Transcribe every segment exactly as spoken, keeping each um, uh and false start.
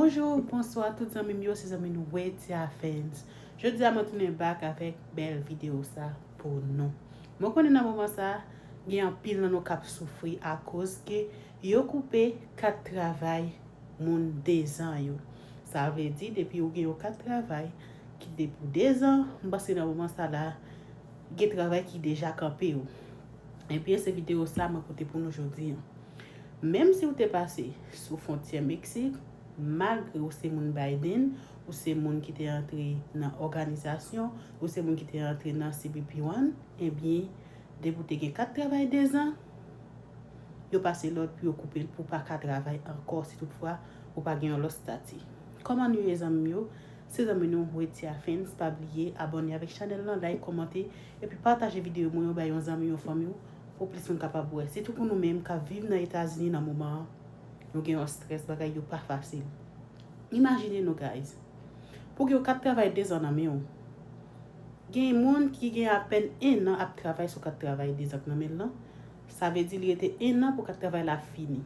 Bonjou, bonswa tout zanmi m yo, se zanmi nou Wetia Fans. Jodi a mwen tounen back avèk bèl videyo sa pou nou. Mwen konnen nan moman sa, gen anpil nan nou k ap soufri akoz ke yo koupe kat travay moun dezan yo. Sa vle di, depi ou gen yon kat travay ki te pou dezan, m panse nan moman sa la, gen travay ki deja kanpe w. Ebyen, se videyo sa mwen pote pou nou jodi a. Menm si w te pase sou fwontyè Meksik, malgre w se moun Biden, ou se moun ki te antre nan òganizasyon, ou se moun ki te antre nan C B P One, ebyen, depi w te gen kat travay dezan, yo pase lòd pou yo koupe l pou w pa ka travay ankò si toutfwa ou pa gen yon lòt estati. Kòman nou ye zanmi m yo? Se zanmi nou Wetia Fans, pa bliye abòne avèk chanèl lan, like, kòmante, epi pataje videyo mwen yo bay yon zanmi, yon fanmi w, pou plis moun kapab wè. Sitou pou nou menm k ap viv nan Etazini nan moman an, nou gen yon strès, bagay yo pa fasil. Imajine nou, guys. Pou gen yon kat travay dezan nan men w, gen moun ki gen apèn en an ap travay sou kat travay dezan k nan men l lan. Sa vle di li rete en an pou kat travay la fini.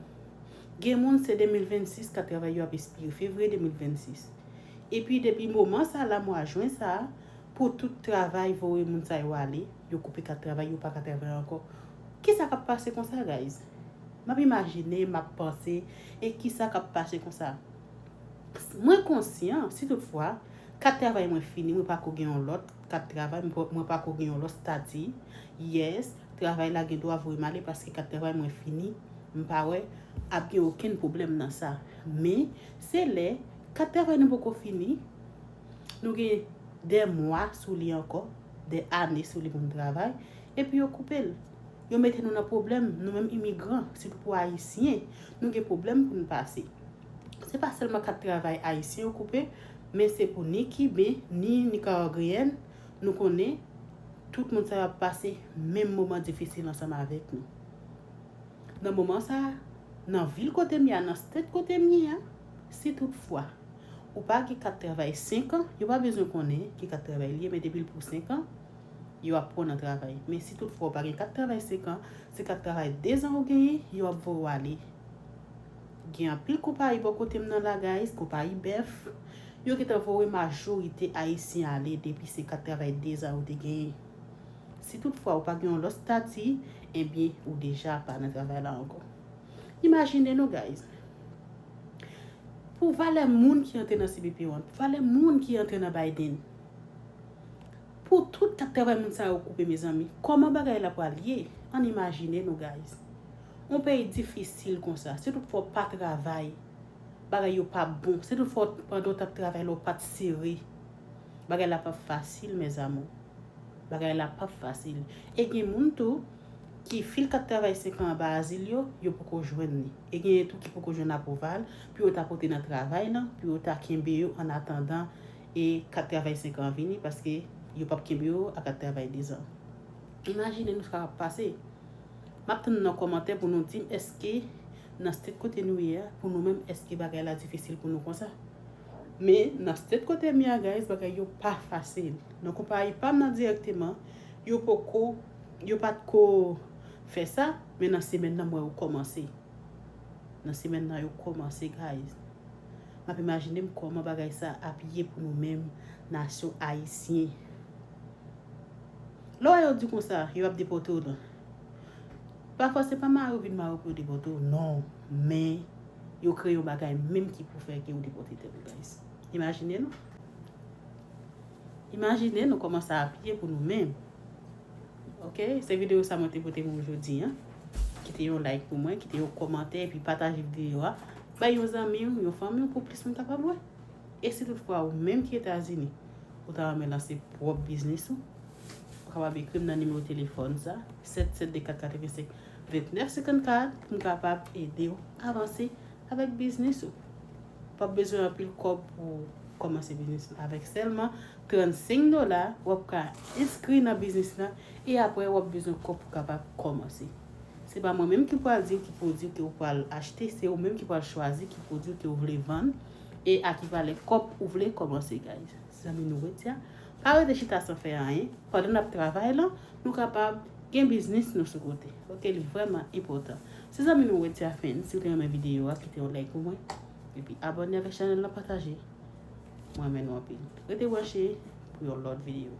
Gen moun se de mil vennsis kat travay yo ap espire, fevriye de mil vennsis. Epi depi moman sa la, mwa jen sa a, pou tout travay voye moun sa yo ale, yo koupe kat travay, yo pa ka travay ankò. Kisa k ap pase konsa, guys? M ap imajine, m ap panse, e kisa k ap pase konsa? Mwen konsyan, si toutfwa, kat travay mwen fini, mwen pako gen yon lòt kat travay, mwen pa- mwen pako gen yon lòt estati. Yes, travay la gen dwa voye m ale paske kat travay mwen fini, m pa wè ap gen okenn pwoblèm nan sa. Men, se lè kat travay nou poko fini, nou gen dè mwa sou li ankò, dè ane sou li pou n travay, epi yo koupe l. Yo mete nou nan pwoblèm, nou menm imigran, sitou pou Ayisyen, nou gen pwoblèm pou n pase. Se pa sèlman kat travay Ayisyen yo koupe, men se pou ni Kiben, ni Nikaragweyèn, nou konnen tout moun sa yo ap pase menm moman difisil ansanm avèk nou. Nan moman sa a, nan vil kote m ye a, nan state kote m ye a, si toutfwa ou pa gen kat travay senk an, yo pa bezwen konnen ki kat travay li ye, men depi l pou senk an, yo ap pran w nan travay. Men si toutfwa ou pa gen kat travay senk an, se kat travay dezan ou genyen, yo ap voye w ale. Gen anpil konpayi bò kote m nan la, guys, konpayi bèf, yo gentan voye majorite Ayisyen ale depi se kat travay dezan ou te genyen. Si toutfwa ou pa gen yon lòt estati, ebyen, ou deja pa nan travay la ankò. Imajine nou, guys. Pou valè moun ki antre nan C B P One, pou valè moun ki antre nan Biden, pou tout kat travay moun sa yo koupe, mezanmi, kòman bagay la pral ye? Ann imajine nou, guys. Yon peyi difisil konsa, si toutfwa w pa travay, bagay yo pa bon, si toutfwa w- pandan w t ap travay la, w pa t sere, bagay la p ap fasil, mes amours. Bagay la p ap fasil. E gen moun tou ki fil kat travay senk an anba azil yo, yo poko jwenn li. E genyen tou ki poko jwenn apwouval pou yo ta pote nan travay lan, pou yo ta kenbe yo an atandan e kat travay senk an vini, paske yo p ap kenbe yo a kat travay dezan. Imajine nou sa k ap pase. M ap tann nan kòmantè pou nou di m èske nan state kote nou ye a, pou nou menm, èske bagay la difisil pou nou konsa. Men nan state kote m ye a, guys, bagay yo pa fasil. Nan konpayi pa m nan dirèkteman, yo poko, yo pa t ko fè sa, men nan semèn nan, m wè yo kòmanse. Nan semèn nan, yo kòmanse, guys. M ap imajine m kòman bagay sa ap ye pou nou menm, nasyon ayisyen. Lè w wè yo di konsa, yo ap depòte w lan. Pafwa, se pa mare w vin mare w pou yo depòte w, non. Men, yo kreye yon bagay menm ki pou fè ke ou depòte tèt ou, guys. Imajine nou. Imajine nou kòman sa ap ye pou nou menm. Ok, se videyo sa mwen te pote pou nou jodi a. Kite yon like pou mwen, kite yon kòmantè, epi pataje videyo a. Bay yon zanmi w, yon fanmi w, pou plis moun kapab wè. E si toutfwa ou menm ki Etazini, ou ta renmen lanse pwòp biznis ou, ou kapab ekri m nan nimewo telefòn sa, sèt sèt de kat katrevensenk vennèf senkannkat, pou m kapab ede w avanse avèk biznis ou. W p ap bezwen anpil kòb pou kòmanse biznis la. Avèk sèlman trannsenk dola, w ap ka enskri nan biznis la e apre w ap bezwen kòb pou kapab kòmanse. Se pa mwen menm ki pral di w ki pwodui ke w pral achte, se ou menm ki pral chwazi ki pwodui ke w vle vann e a ki valè kòb ou vle kòmanse, guys. Zanmi nou Wetia, pa rete chita san fè anyen. Pandan n ap travay lan, nou kapab gen biznis nou sou kote. Ok, li vrèman enpòtan. Se zanmi nou Wetia Fans, si w te renmen videyo a, kite yon like pou mwen. Epi abòne avèk chanèl la, pataje. Mwen renmen nou anpil. Rete branche pou yon lòt videyo.